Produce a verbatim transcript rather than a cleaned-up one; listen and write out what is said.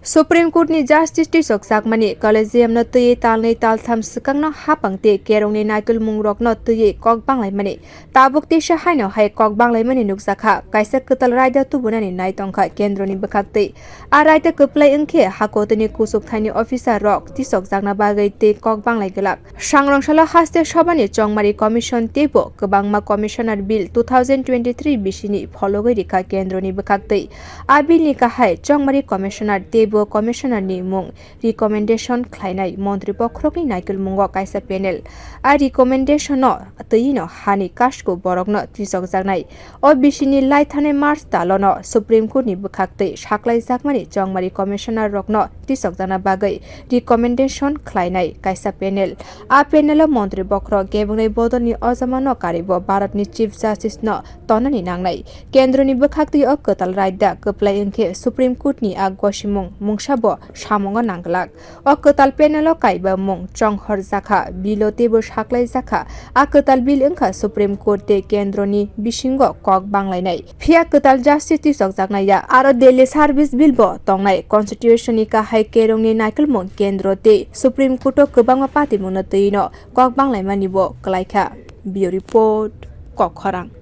Supreme Court ni Justice tisok jakmani Collegium no twiwi talnwi taltham swkangno hapang tei kerongni naikolmungrokno twiwi kok banglaimani, tabuk teisa haino hai kok banglaimani nukjakha. Kaisa kwtal raida tubunani nai tongkha kendroni bwkhaktwi. A raida kwplai wngkhe hakotini kuchuk thaini officer rok tisok jakna bagwi tei kok banglai glak. Sangrong salo haste sobani chongmari commission teibo kwbangma commissioner bill two thousand twenty-three bisini phologwi rikha kendroni bwkhaktwi. A bill ni kahai chongmari commissioner teibo commissioner ni mung recommendation khlainai montri bokhorokni naikolmungo kaisa panel. A recommendation no twiwi no hani kashku borokno tisokjaknai. O bisini lai thanai March talono Supreme Court ni bwkhaktwi saklaijakmani chongmari commissioner rokno tisokjakna bagwi recommendation khlainai kaisa panel. A panel o montri bokhorok kebengwi bodolni ojamano karibo Bharatni Chief Justice no tonani nangnai. Kendroni bwkhaktwi o kwtal raida kwplai wngkhe Supreme Court ni a gosimung mungsabo samungo nangglak. O kwtal panel o kaiba mung chonghor jakha, bill o teibo saklai jakha. A kwtal bill wngkha Supreme Court tei kendroni bisingo kok banglainai. Phiya kwtal justice tisokjaknai ya, aro Delhi Service Bill bo tongnai. Constitution ni kahai kerongni naikolmung kendro tei Supreme Court o kwbangma patimungno twino kok banglaimani bo kwlaikha. Bureau Report, Kokkhorang.